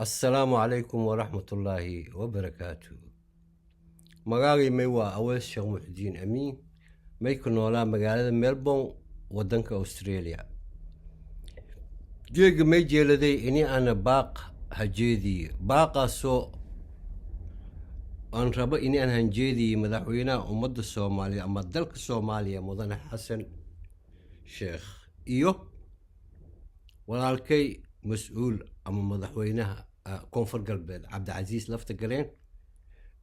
Assalaamu calaykum waraxmatullaahi wabarakaatu. Magaagay may waa Aweys Sheekh Muxudiin Amiin, may ku noolaa magaalada Melbourne, wadanka Australia. Geega may jeeladay ini ana baaq hajeediye, baaqaasoo aan rabo ini aan hanjeediye madaxweynaha ummadda Soomaaliya ama dalka Soomaaliya, Mudane Xasan Sheekh, iyo walaalkay mas-uul ama madaxweynaha Koonfur Galbeed, Cabdicasiis Lafta Galeen,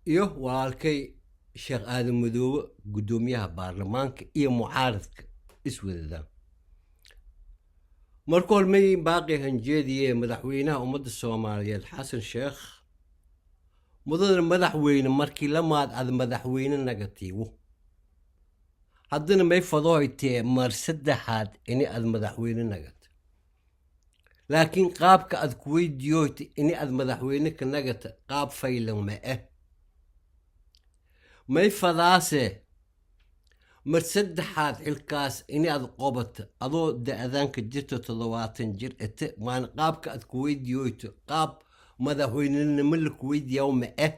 iyo walaalkay Sheekh Aadan Madoobe, guddoomiyaha baarlamaanka, iyo mucaaradka iswadadaan. Marka hore may baaqi hanjeediye madaxweynaha ummadda Soomaaliyeed, Xasan Sheekh. Mudane madaxweyne, markii lamaad ad madaxweyne nagatiiwo, haddana may fadohoytee mar saddexaad ini ad madaxweyne nagata, laakiin qaabka ad kuweydiyoyta ini ad madaxweyne ka nagata qaab faylan ma ah. May fadaase mar saddexaad xilkaas ini ad qobata adoo da-daanka jirta 70 jir ete, maana qaabka ad kuweydiyoyto qaab madaxweynenimo la kuweydiyaw ma ah.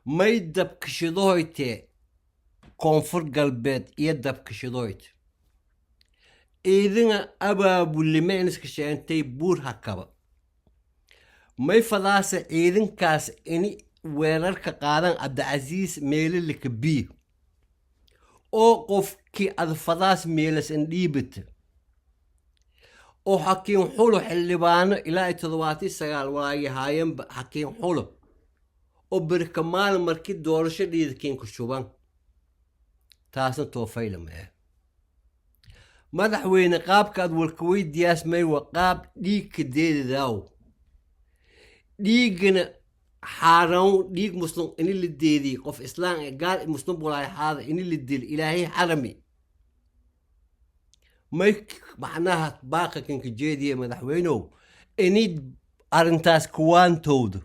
May dabkashadohoytee Koonfur Galbeed iyo dabkashadohoyte ciidana abaabulime iniska sheentay Buur Hakaba. May fadaase ciidankaas ini weerarka qaadan Cabdicasiis meelilika biyo oo qofkii ad fadaas meelas indhiibata oo xakiin xulo xildhibaano ilaa iyo 79 walaayahaayanba xakiin xulo oo berkamaal markii doorasho dhiidkiin ku shuban. Taasna toofayla ma ah. Madaxweyne, qaabka aad walka weydiyaas may wa qaab dhiigka deedadaaw, dhiiggana xaaraan. Dhiig muslim ini la deediy, qof islaan eh, gaal muslim walaay xaada ini la dil, Ilaahay xarami. May macnaha baaqa kanka jeediye, madaxweynow, ini arrintaas kuwaantowda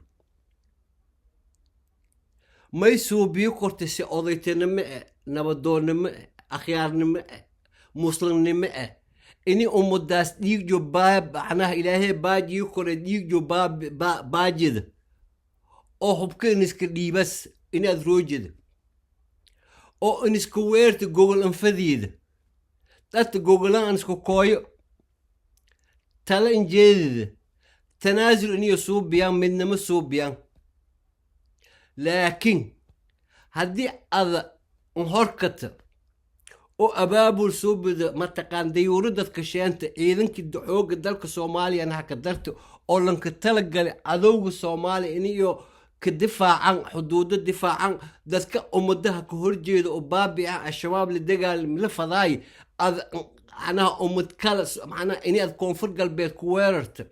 may suubiyo korta si odaytinimo eh, nabadoonnimo eh, akhyaarnimo eh, muslimnimo eh, ini ummadaas dhiigjo baa macnaha Ilaahay baajiyo kore dhiigjo baajida oo hubka iniska dhiibas inaad roojida oo iniska weerta gogol anfadiida dadka gogolan aniska kooyo tala injeedida tanaasul iniyo suubiyaan, midnimo suubiyaan. Laakiin haddii ada horkata oo abaabul suubida, mataqaan, dayuuradadka sheenta ciidankii xooga dalka Soomaaliyana haka darta oo lanka talagalay cadowga Soomaaliya iniyo ka difaacan xuduudo, difaacan dadka ummadaha ka horjeeda oo baabi'a Al-Shabaab la dagaal la fadaay, ad macnaha ummad kale, macnaha ini aad Koonfur Galbeed ku weerarta,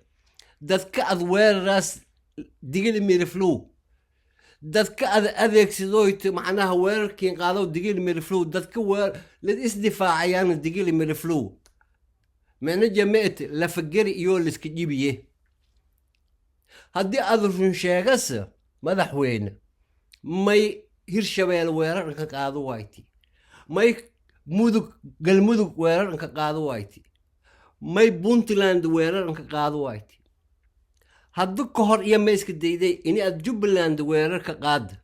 dadka ad weeraraas Digili Miriflow, dadka ad adeegsadoyta macnaha weerarkiin qaado Digili Miriflow, dadka weer la isdifaacayaana Digili Miriflow, micno jamaat lafageri iyo liska jibiye. Haddii aad run sheegasa, madaxweyne, may Hirshabeel weerar ka qaado wayti? May Mudug, Galmudug weerar ka qaado wayti? May Puntland weerar ka qaado wayti? Haddu ka hor iyo ma iska dayday ini aad Jubbaland weerar ka qaada,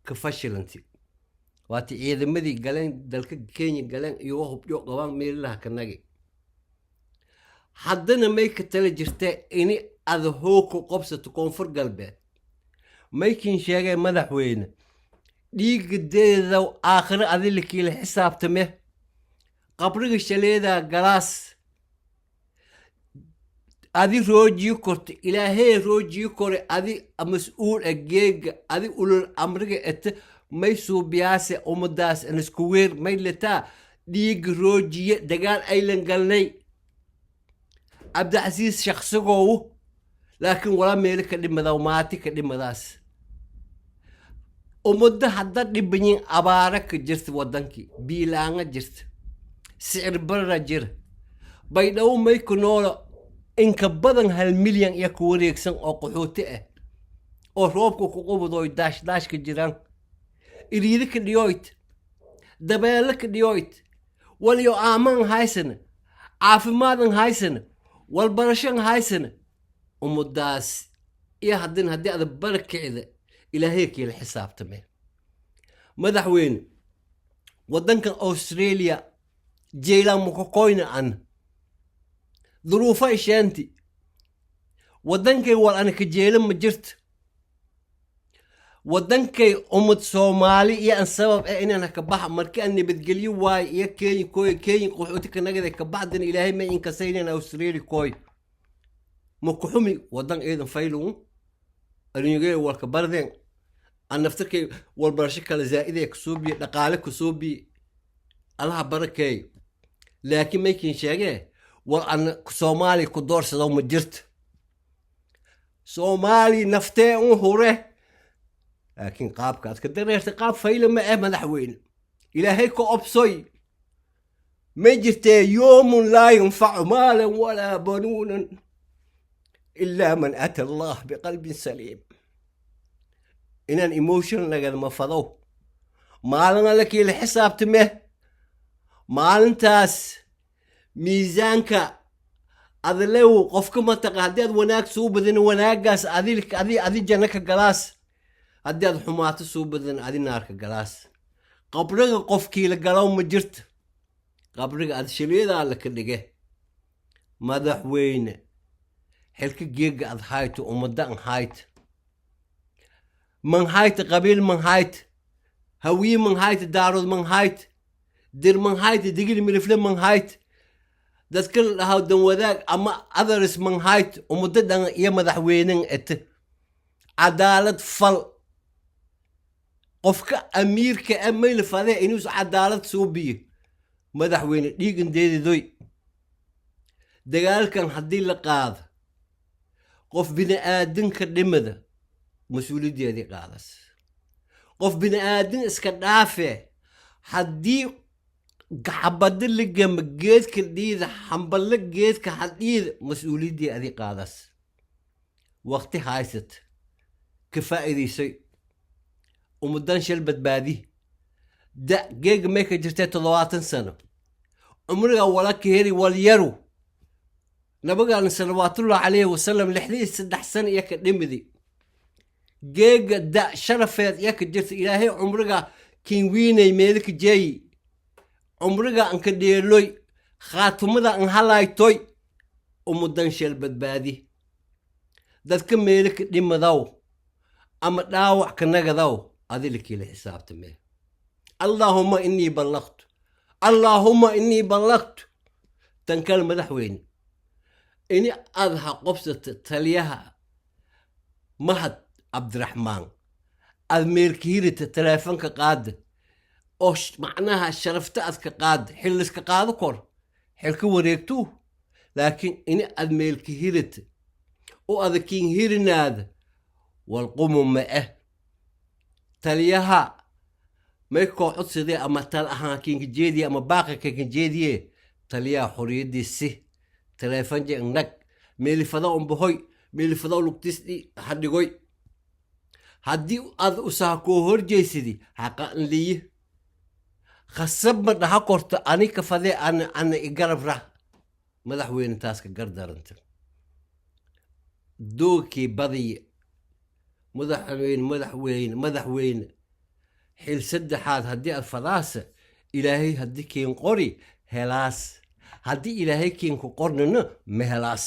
ka fashilanti, waati ciidamadii galeen dalka Kenya galeen iyagoo hubdho qabaan meelaha ka nagi. Haddana may ka tala jirta ini aad hoog ku qobsato Koonfur Galbeed. Maykin sheegay, madaxweyne, dhiigga deedaw aakhiro adilikiila xisaabtame, qabriga shaleedaa galaas adi roojiyo korto, Ilaahey roojiyo kore. Adi mas-uul a geega, adi ulul amriga ete, may suubiyaase ummadaas inisku weer, may letaa dhiigga roojiye, dagaal aylan galnay Cabdicasiis shaqsigoowu, laakiin walaa meelo ka dhimadaw, maati ka dhimadaas ummado hadda dhibanyin. Abaara ka jirta wadankii, biilaanga jirta, sicir barara jira. Baydhabo may ku noola inka badan 1 milyan iyo ku wareegsan oo qaxooti ah oo roobka ku qubudoy, daashdaashka jiraan, iriidi ka dhiyoyt, dabeelo ka dhiyoyt, waliyo aaman haysana, caafimaad an haysana, walbarasho an haysana. Ummadaas iyo haddin haddii ada barakicda, Ilaahay kiila xisaabtame. Madaxweyne, waddankan Australia jeylaan mukokoyna an duruufa isheenti. Waddankay wal ana ka jeela ma jirta. Waddankay ummad Soomaali iyo an sabab eh inaan ka baxa markii aan nabadgelyo waayo iyo Kenya kooy, Kenya qaxooti ka nagada ka baxdana, Ilaahay ma inkasay inaan Australia kooy. Ma kuxumi waddan eedan faylugu arinyogee walka bardeen an naftarkay walbarasho kale zaa'idee kasoo biye, dhaqaale kasoo biye, Allaha barakeey. Laakiin maykin sheegee, war an Soomaaliya ku doorsado ma jirta. Soomaali naftee un hure, laakiin qaabka aad ka dareertay qaab fayla ma eh. Madaxweyne, Ilaahay ka obsoy. Ma jirtee yoomun laa yunfacu maalan walaa banuunan ilaa man ata Allah biqalbin saliim. Inaan emotion lagadama fadow. Maalin alle kiila xisaabtame. Maalintaas miisaanka adalew qofka mataqa. Haddii aad wanaag soo badin, wanaagaas adi janno ka galaas. Haddii aad xumaato soo badan, adi naarka galaas. Qabriga qofkiila galow ma jirta. Qabriga ad shiliyadaa la ka dhige. Madaxweyne, xilka geega ad hayto ummadda an hayto, man hayta qabiil, man hayta Hawiye, man hayta Daarood, man hayta Dir, man hayta Digil Mirifle, man hayta dadka la dhahaa dan wadaag ama others, man hayta ummado dhan iyo madaxweynen ete. Cadaalad fal. Qofka amiirka a mayla fadee inuus cadaalad soo biyo. Madaxweyne, dhiigan deedidoy. Dagaalkan haddii la qaado, qof bini-aadinka dhimada mas-uuliyaddeedii qaadas. Qof bini-aadin iska dhaafee, haddii xabado la gama geedka dhiida, hamballo geedka hadhiida, mas-uuliyaddii adi qaadas. Waqti haysat, ka faa'iidaysay, ummadan shal badbaadi. Da geega may ka jirtee? 70 sano cumriga wala ka heri walyaru. Nabigaan salawaatullahi calayhi wasalam 63 sano iyo ka dhimidi. Geega da sharafeed iyo ka jirta. Ilaahay cumriga kinwiinay meelika jeeyi, cumriga anka dheeloy, khaatumada an halaytoy. Ummadan shal badbaadi. Dadka meelika dhimadaw ama dhaawac ka nagadaw, adilikila xisaabtame. Allaahuma inii ballaqtu, allaahuma inii ballaqtu. Tan kale, madaxweyne, ini aad ha qobsata taliyaha Mahad Cabdiraxmaan, aad meelkihirita, taleefonka qaada oo macnaha sharafta aad ka qaada. Xilliska qaado kor, xilka wareegtuu, laakiin ini aad meelkihirita oo ada kiin hirinaada walqumu ma ah. Taliyaha may koo codsadee ama tal ahaan kiinka jeediye ama baaqa kinka jeediye: taliyaha xoriyadiisi taleefon je nag, meelifada umbahoy, meelifada lugtisdhi hadhigoy. Haddii aad usaha koo horjeysidi, haqa nliyi khasab ma dhaha korto. Ani ka fadee ana igarab rah. Madaxweyne, taas ka gardaranta doogkii badiye. Madaxweyne, madaxweyne, madaxweyne, xil saddexaad haddii aad fadaasa, Ilaahay haddii kiin qori helaas, haddii Ilaahay kiinku qornina ma helaas.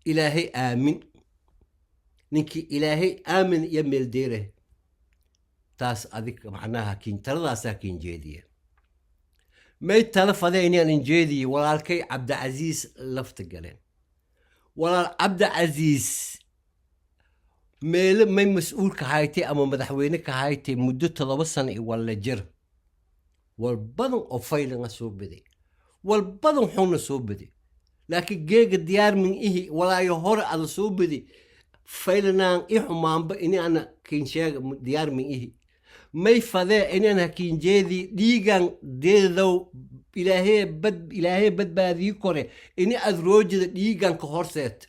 Ilaahay aamin. Ninkii Ilaahay aamin iyo meeldeere. Taas adig macnaha kiin taladaasaa kiin jeediye. May tala fadee inaan injeediye walaalkay Cabdicasiis Lafta Galeen. Walaal Cabdicasiis, meele may mas-uul ka haytay ama madaxweyne ka haytay muddo 7 sano i walla jir. Wal badan oo faylanga soo baday, wal badan xunna soo baday, laakiin geega diyaar min ihi walaayo hore ada soo baday faylanaan i xumaanba inaana kiin sheega. Diyaar min ihi. May fadee inaan hakiinjeedii dhiigan deedow. Ilaahee bad, Ilaahee badbaadii kore ini aad roojida dhiigan ka horseet,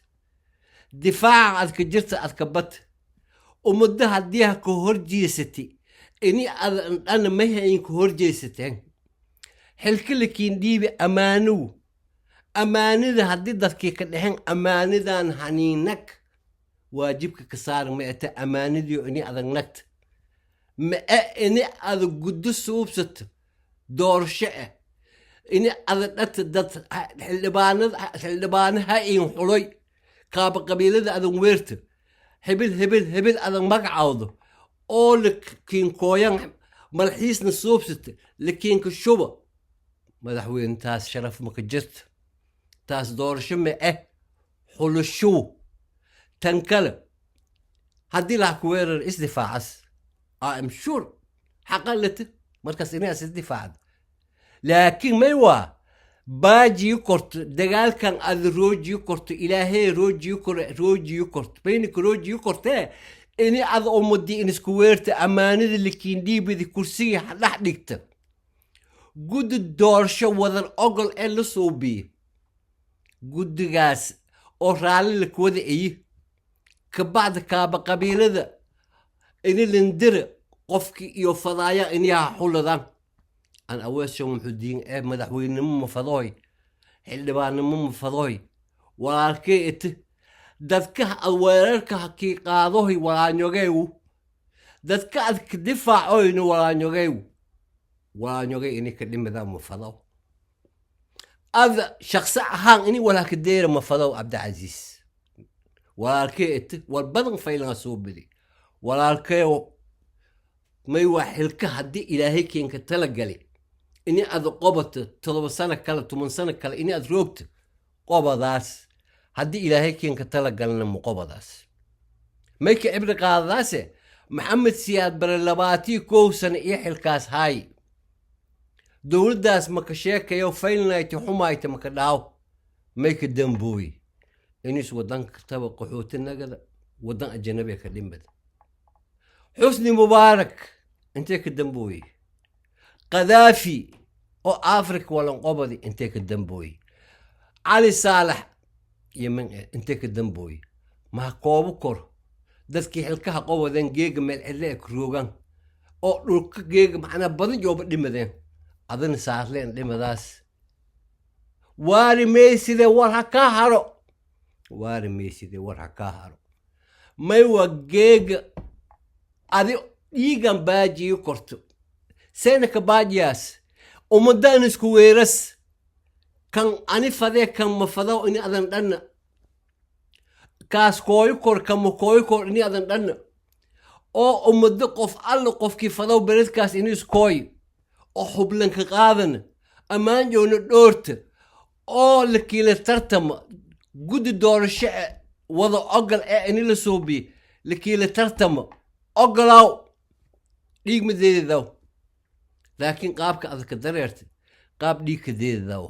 difaaca aad ka jirta aad ka bat. Ummadda haddii ha ka horjeesati, ini aad dhana may hayn ka horjeesateen. Xilka lakiin dhiibi ammaanow. Ammaanida haddii dadkii ka dhexen ammaanidan haniinag waajibka ka saaran ma ete ammaanidii ini adag nagta ma e ini ada guddo suubsato doorasho ah, ini ada dhata dad xildhibaanada, xildhibaano ha iin xuloy, kaaba qabiilada adan weerta, hebel hebel hebel adan magacawdo oo la kiinkooyan, malxiisna suubsata, lakiinka shuba madaxweyne. Taas sharaf maka jirta, taas doorasho ma ah, xulashow. Tan kale, haddii laha ku weerar, isdifaacas. I am sure xaqa leta markaas inaas isdifaacda, laakiin may waa baajiyo korto dagaalkan ada roojiyo korto, Ilaahay roojiyo kor, roojiyo korto, baynaka roojiyo kortee, ini ada ummadii in isku weerta, ammaanada lakiin dhiibidi, kursiga ha dhex dhigta, guddi doorasho wadan ogol ee la suubiyo, guddigaas oo raalli lakuwada eyi, kabacda kaaba qabiilada ini lindira qofki iyo fadaaya inaha xuladan. An Aweesho Muxudiin ee madaxweynenimo ma fadooy, xildhibaannimo ma fadooy. Walaalkee ete dadka ad weerarka hakii qaadoy walaanyogeew, dadka ad ka difaacoyna walaanyogeew, walaanyogey ini ka dhimida ma fadaw. Ada shaqsi ahaan ini walaa ka deera ma fadaw. Cabdicasiis walaalkee ete, war badan faylanga soo bedi. Walaalkeew, may waa xilka haddii Ilaahay keenka talagali ini aad qobato 7 sano kale, 10 sano kale ini aad roogto, qobadaas. Haddii Ilaahay keenka talagalna, ma qobadaas. May ka cibri qaadadaase? Maxamed Siyaad Bare 21 sano iyo xilkaas haay. Dowladdaas maka sheekayo, faylnayta xumayta maka dhaaw. May ka dambooy? Inis wadanka taba qaxootinagada, wadan ajanabiga ka dhimbada. Xusni Mubaarak intee ka dambooye? Qadaafi oo Africa walanqobadi intee ka dambooye? Cali Saalax Yemen intee ka dambooye? Maha koobo kor dadkii xilkaha qowadeen geega meel cidle e roogan oo dhulka geega macnaa badan yooba dhimadeen, adina saarleen dhimadaas. Waari mayside, war ha kaa haro. Waari mayside, war ha kaa haro. May waa geega adi dhiigan baajiyo korto, seenaka baajiyaas ummadan isku weeras, kan ani fadee, kan ma fadaw ini adan dhanna, kaas kooyo kor, kan ma kooyo kor ini adan dhanna, oo ummado qof alla qofkii fadaw beredkaas ini iskooy oo xublanka qaadana, ammaan joona dhoorta, oo la kiila tartama, guddi doorasho e wada ogol ee ini la suubiyo, la kiila tartama, ogolaaw. Dhiig ma deededaw, laakiin qaabka adaka dareerta qaab dhiigka deededaw.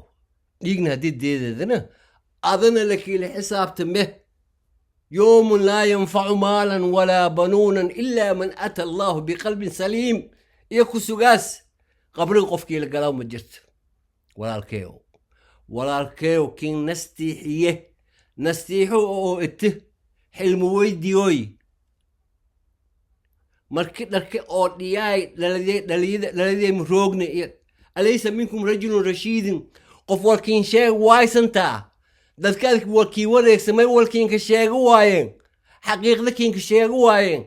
Dhiigna haddii deedeedana, adana la kiila xisaabtame. يوم لا ينفع مالا ولا بنونا إلا من أتى الله بقلب سليم iyo ku sugaas qabriga qofkii la galaa ma jirto. Walaalkeeyo, walaalkeeyo, kin nastiixiye, nastiixo oo ite xilmu weydiyooy. Marki dharke oo dhiyaay dhaladee roogna iyo أليس منكم رجل رشيد. Qof walkiin sheeg waaysantaa, dadka adk walkii wareegsamay walkiinka sheego waayeen, xaqiiqda kiinka sheego waayeen.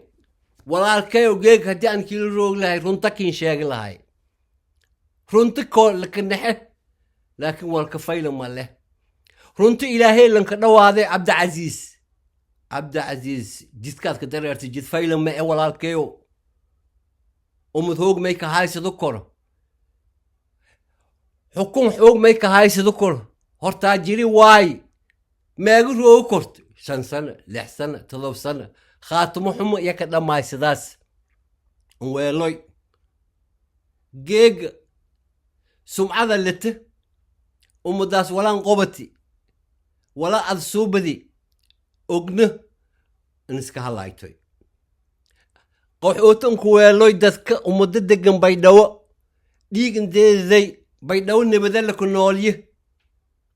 Walaalkayo, geeg haddii aan kiila roog lahay, runta kiin sheegi lahay, runta koo laka nexe, laakiin walka fayla ma leh. Runta Ilaahay lanka dhawaaday. Cabdicasiis, Cabdicasiis, jidkaad ka dareertay jid fayla ma e. Walaalkayo, umad hoog may ka haysado koro, xukun xoog may ka haysado koro. Hortaa jiri waay, meega roogo korto 5 sano, 6 sano, 7 sano, khaatimo xumo iyo ka dhammaysadaas weeloy. Geega sumcada lete ummadaas walaan qobati, wala ad suubadi ogna in iska halaytoy qaxootan ku weeloy. Dadka ummado degan Baydhabo dhiig indeeday, Baydhabo nabadalla ku noolye.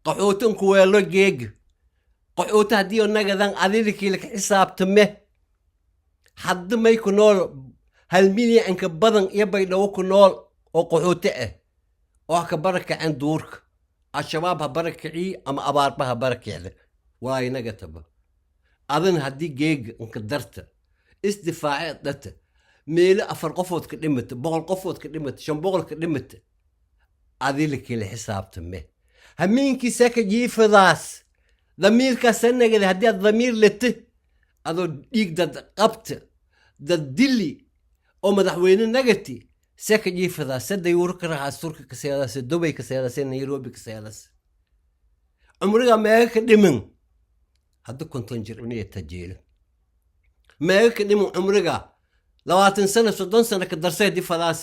Qaxootan ku weeloy, geega qaxoota haddii nagadan adilikii laka xisaabtame. Hadda may ku nool 1 milyan inka badan iyo Baydhabo ku nool oo qaxoote ah oo ka barakaceen duurka. Al-Shabaab ha barakiciyi ama abaarba ha barakicda, waa inaga taba. Adan haddii geega inka darta isdifaace dhata, meelo 4 qofood ka dhimata, 100 qofood ka dhimata, 500 ka dhimata, adila kala xisaabtame. Hamiinkii saka jiifadaas damiirkaasa nagada. Haddii aad damiir lete, adoo dhiig dad qabta, dad dili oo madaxweyne nagati, seka jiifadaas se dayuuro ka raxaas, Turki ka seedaas, Dubay ka seedaas, Nairobi ka seedaas, cumriga meega ka dhiman? Hadda 50 jir inay tajeelo, meega ka dhiman cumriga? 20 sano, 30 sano ka darsay haddii fadaas.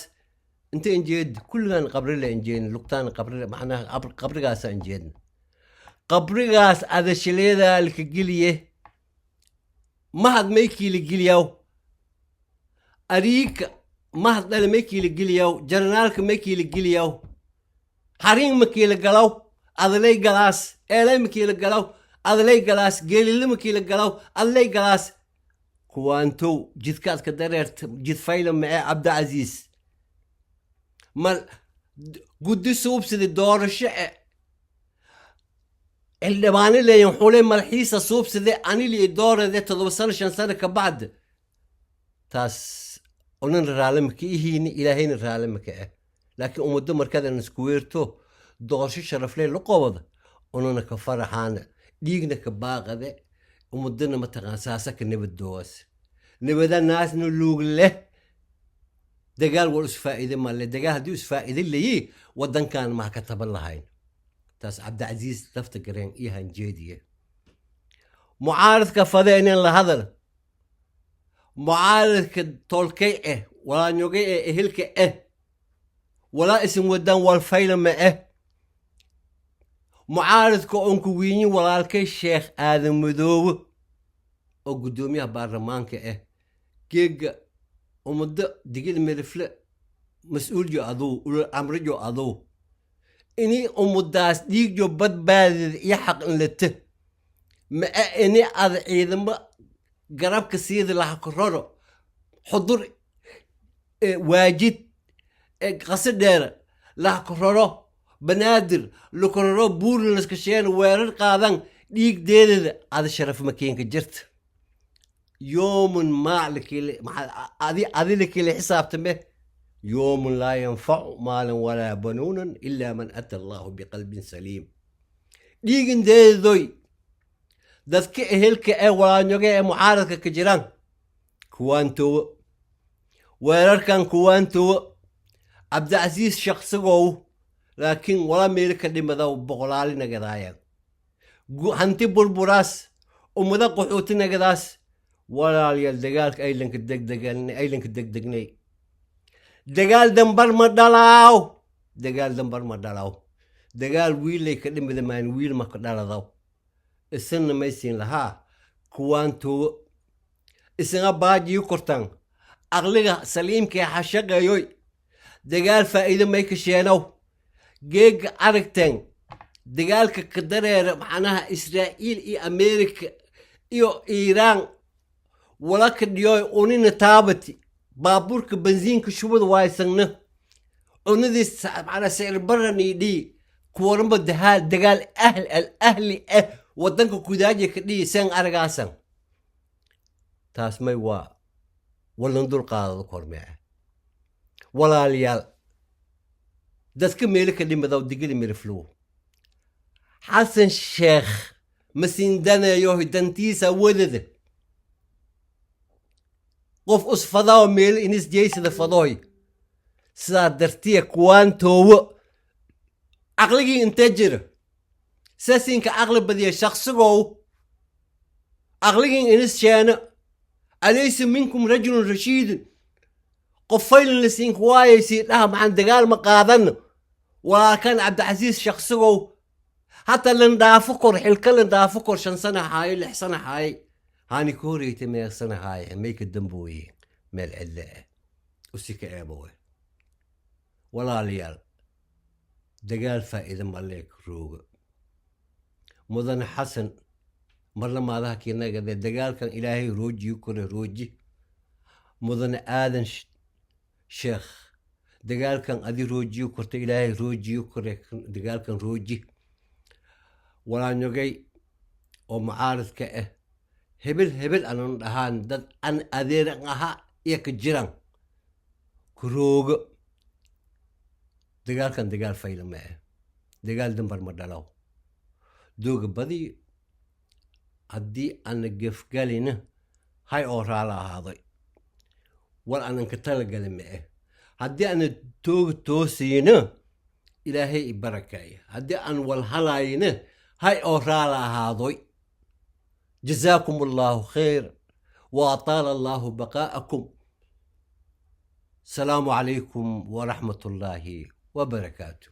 Inta injeed kulligaan qabrile injeedna, lugtaan qabrile, macnaha qabrigaasa injeedna, qabrigaas adashileedaa lka geliye. Mahad maykiila geliyaw, ariika mahad dhale maykiila geliyaw, jaranaalka maykiila geliyaw, xariin makiila galaw, adalay galaas, eelay makiila galaw, adalay galaas, geelile makiila galaw, adalay galaas. Kuwaantow jidkaad ka dareerta jid fayla macee. Cabdicasiis ma guddi suubsidi doorasho e xildhibaano leeyin xulay malxiisa suubside anili doorade 7 sano, 5 sano ka bacd. Taas onan raali maka ihiini, Ilaahayna raali maka ah. Laakiin ummaddo markadan isku weerto, doorasho sharafley la qobada, unana ka faraxaana, dhiigna ka baaqade, ummadana mataqaan saasa ka nabadoowas, nabada naasna luug leh. Dagaal war isfaa'iide male. Dagaal haddii isfaa'iide layi, wadankan maha ka taban lahayn. Taas Cabdicasiis lafta gareen iyo hanjeediye. Mucaaradka fade inaan la hadal, mucaaradka tolkay eh, walaanyogay eh, ehelka eh, walaa isin wadaan walfaylama eh. Mucaaradka oon ku wiinyin walaalkay Sheekh Aadan Madoobe oo guddoomiyaha baarlamaanka ah, geega ummado Digil Mirifle mas-uuljo aduu, ulul amrijo aduu, ini ummadaas dhiigjo badbaadida iyo xaq inlata ma-a ini ada ciidamo garabka siida laha kororo Xudur, Waajid, Qasi Dheere laha kororo, Banaadir la kororo, buurna laska sheeno, weerar qaadan dhiigdeedada, ada sharaf makiinka jirta. Yoomun maa adi lakila xisaabtame, yoomun laa yanfacu maalan walaa banuunan ilaa man ata Allahu biqalbin saliim. Dhiigindeedoy dadka ehelka ee walaanyoga ee mucaaradka ka jiraan, kuwaantowo weerarkan, kuwaantowo Cabdicasiis shaqsigow. Laakiin wala meelo ka dhimada boqolaali nagadaayaan, hanti burburaas, ummado qaxooti nagadaas. Walaalyaal, dagaalka aylanka degdegan, aylanka degdegnay. Dagaal dambar ma dhalaaw, dagaal dambar ma dhalaw. Dagaal wiilay ka dhimida maan, wiil ma ka dhaladaw. Isina maysiin lahaa kuwaantowo isina baajiyo kortaan, aqliga saliimkee ha shaqeeyoy. Dagaal faa'iido may ka sheenow? Geega aragteen dagaalka ka dareera, macnaha Israa'iil iyo Ameerika iyo Iiraan, wala ka dhiyoy unina taabati, baabuurka bensiinka shubada waaysanna, cunadii macnaa sicir barani dhii, kuwaranba dahaal dagaal ahl al ahli ah wadanka kudaaja ka dhiyi seen aragaasan. Taas may waa walan dul qaadado kormee. Walaalayaal, dadka meelo ka dhimadaw Digili Miriflow, Xasan Sheekh masiindanayo dantiisa wadada. Qof usfadao meel inis jeysada fadoy, sidaa dartiya kuwaantoowo. Caqligii intee jira? Sasinka caqli badiya shaqsigow, caqligii inis sheena. Alaysa minkum rajulun rashiidun? Qof faylin la siinka waayaysii dhaha, maxaan dagaal ma qaadano. Walaalkan Cabdicasiis shaqsigow hataa lan dhaafo kor, xilka lan dhaafo kor, 5 sana haayo, 6 sana haayay, haani ka horeytay meeq sana haaye, may ka dambooye meel cidle ah usi ka eebowe. Walaalayaal, dagaal faa'iido maleek rooga. Mudane Xasan, marna maadaha kinagade dagaalkan Ilaahay roojiyo kore rooji. Mudane Aadan Sheekh, dagaalkan adi roojiyo korta, Ilaahay roojiyo kore, dagaalkan rooji. Walaanyogay oo mucaaradka ah, hebel hebel anan dhahaan, dad an adeeran ahaa iyo ka jiran kuroogo. Dagaalkan dagaal fayla ma ah, dagaal dambar ma dhalow dooga badiyo. Haddii ana gefgalina, hay oo raala ahaaday, war anan ka talagali ma ah. Haddii ana tooga toosayna, Ilaahay i barakeeya. Haddii aan walhalayna, hay oo raala ahaadoy. Jazaakum Allahu khayr wa ataala Allahu baqaa'akum. Asalaamu calaykum waraxmat ullaahi wabarakaatu.